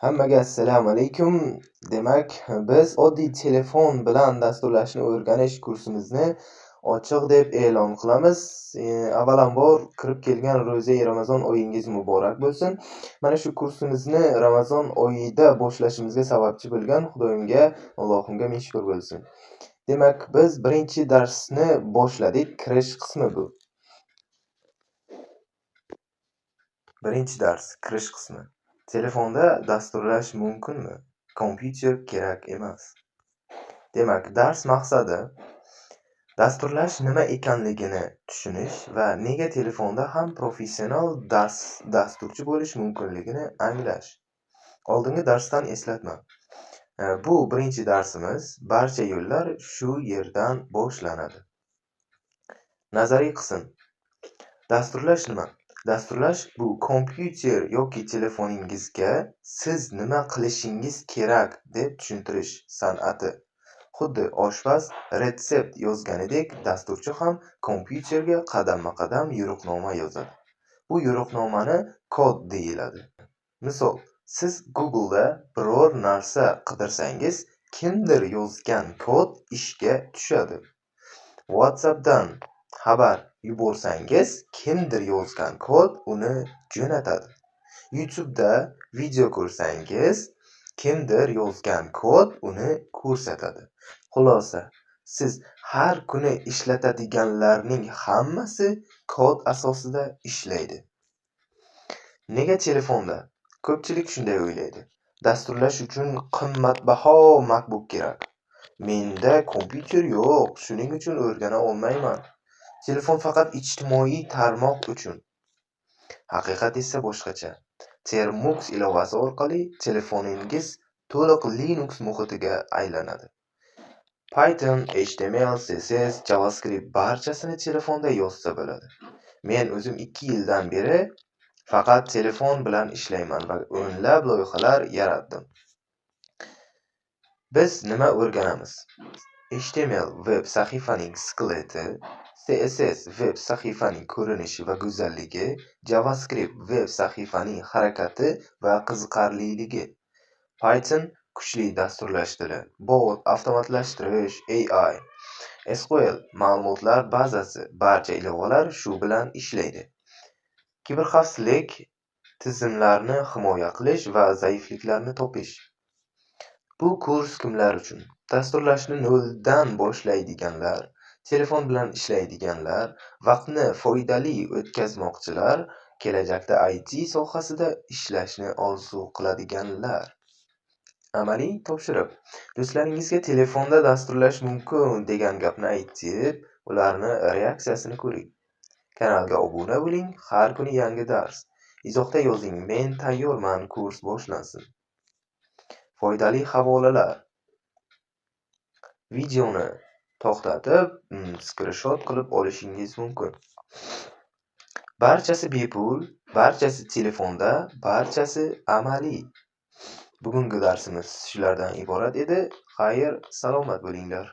Hammaga assalomu alaykum. Demak, biz oddiy telefon bilan dasturlashni o'rganish kursimizni ochiq deb e'lon qilamiz. Avvalambor kirib kelgan ro'za Ramazon oyingiz muborak bo'lsin. Mana shu kursimizni Ramazon oyida boshlashimizga sababchi bo'lgan Xudoyimga, Allohimga ming shukr bo'lsin. Demak, biz birinchi darsni boshladik. Kirish qismi bu. Birinchi dars, kirish qismi. Telefonda dasturlash mumkinmi? Kompyuter kerak emas. Demak, dars maqsadi dasturlash nima ekanligini tushunish va nega telefonda ham professional dasturchi bo'lish mumkinligini anglash. Oldingi darsdan eslatma. Bu birinchi darsimiz. Barcha yo'llar shu yerdan boshlanadi. Nazariy qism. Dasturlash nima? Dasturlash bu kompyuter yoki telefoningizga siz nima qilishingiz kerak deb tushuntirish san'ati. Xuddi oshpaz retsept yozganidek, dasturchi ham kompyuterga qadamma-qadam yo'riqnoma yozadi. Bu yo'riqnomani kod deyiladi. Misol, siz Google'da biror narsa qidirsangiz, kimdir yozgan kod ishga tushadi. WhatsApp'dan xabar yuborsangiz, kimdir yozgan kod uni jo'natadi. YouTube'da video ko'rsangiz, kimdir yozgan kod uni ko'rsatadi. Xulosa, siz har kuni ishlatadiganlarning hammasi kod asosida ishlaydi. Nega telefonda? Ko'pchilik shunday o'ylaydi. Dasturlash uchun qimmatbaho MacBook kerak. Menda kompyuter yo'q, shuning uchun o'rgana olmayman. Telefon faqat ijtimoiy tarmoq uchun. Haqiqat esa boshqacha. Termux ilovasi orqali telefoningiz to'liq Linux muhitiga aylanadi. Python, HTML, CSS, JavaScript barchasini telefonda yozsa bo'ladi. Men o'zim 2 yildan beri faqat telefon bilan ishlayman va o'nlab loyihalar yaratdim. Biz nima o'rganamiz? HTML web sahifaning skeleti, CSS web sahifaning ko'rinishi va go'zalligi, JavaScript web sahifaning harakati va qiziqarliligi, Python kuchli dasturlash tili, bot, avtomatlashtirish, AI, SQL ma'lumotlar bazasi, barcha ilovalar shu bilan ishlaydi. Kiberxavfsizlik, tizimlarni himoya qilish va zaifliklarni topish. Bu kurs kimlar uchun? Dasturlashni noldan boshlaydiganlar, telefon bilan ishlaydiganlar, vaqtni foydali o'tkazmoqchilar, kelajakda IT sohasida ishlashni orzu qiladiganlar. Amaliy topshiriq. Do'stlaringizga telefonda dasturlash mumkin degan gapni aytib, ularni reaksiyasini ko'ring. Kanalga obuna bo'ling, har kuni yangi dars. Izohda yozing, men tayyorman, kurs boshlansin. Foydali havolalar. Videoni to'xtatib, skrinshot qilib olishingiz mumkin. Barchasi bepul, barchasi telefonda, barchasi amaliy. Bugungi darsimiz shulardan iborat edi. Xayr, salomat bo'linglar.